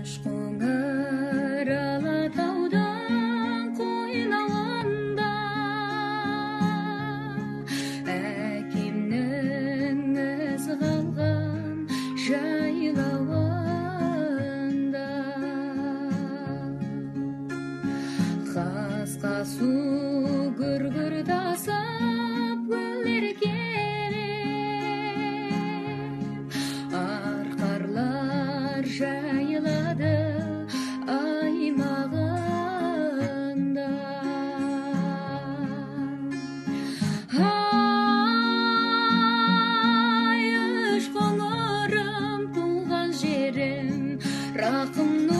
Үшқоңыр Алатаудың қойнауында, әкемнің ізі қалған жайлауында. Қасқа су гүр-гүр тасып, гүлдер келіп, арқарлар жайылады аймағында. Ай, Үшқоңырым, туған жерім, рақым.